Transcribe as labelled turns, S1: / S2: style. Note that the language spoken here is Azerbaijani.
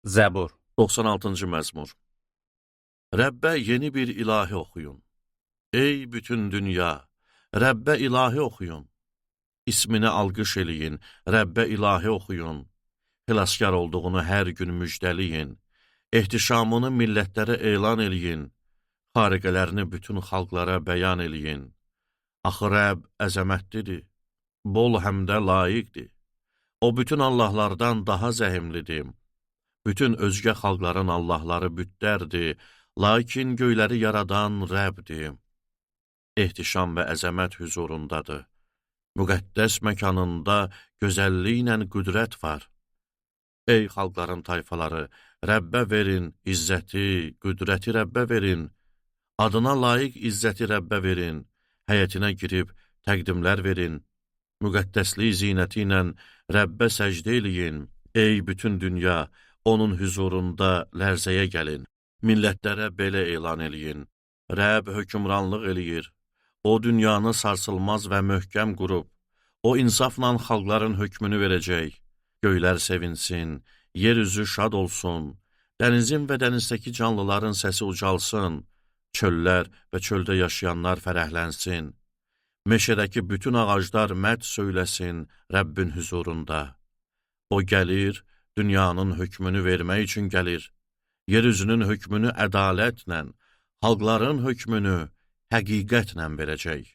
S1: Zəbur.
S2: 96-cı məzmur. Rəbbə yeni bir ilahi oxuyun. Ey bütün dünya, Rəbbə ilahi oxuyun. İsmini alqış eləyin, Rəbbə ilahi oxuyun. Xilaskar olduğunu hər gün müjdəliyin. Ehtişamını millətlərə elan eləyin. Xariqələrini bütün xalqlara bəyan eləyin. Axı Rəbb əzəmətlidir, bol həmdə layiqdir. O bütün allahlardan daha zəhimlidir. Bütün özgə xalqların allahları bütlərdir, lakin göyləri yaradan Rəbbdir. Ehtişam və əzəmət hüzurundadır. Müqəddəs məkanında gözəlliklə qüdrət var. Ey xalqların tayfaları, Rəbbə verin izzəti, qüdrəti Rəbbə verin. Adına layiq izzəti Rəbbə verin. Həyətinə girib təqdimlər verin. Müqəddəslik zinəti ilə Rəbbə səcdə eləyin. Ey bütün dünya, onun hüzurunda lərzəyə gəlin. Millətlərə belə elan eləyin. Rəbb hökmranlıq eləyir. O dünyanı sarsılmaz və möhkəm qurub. O insafla xalqların hökmünü verəcək. Göylər sevinsin, yer üzü şad olsun. Dənizin və dənizdəki canlıların səsi ucalsın. Çöllər və çöldə yaşayanlar fərəhlənsin. Meşədəki bütün ağaclar mədh söyləsin Rəbbin hüzurunda. O gəlir, dünyanın hökmünü vermək üçün gəlir. Yer üzünün hökmünü ədalətlə, xalqların hökmünü həqiqətlə verəcək.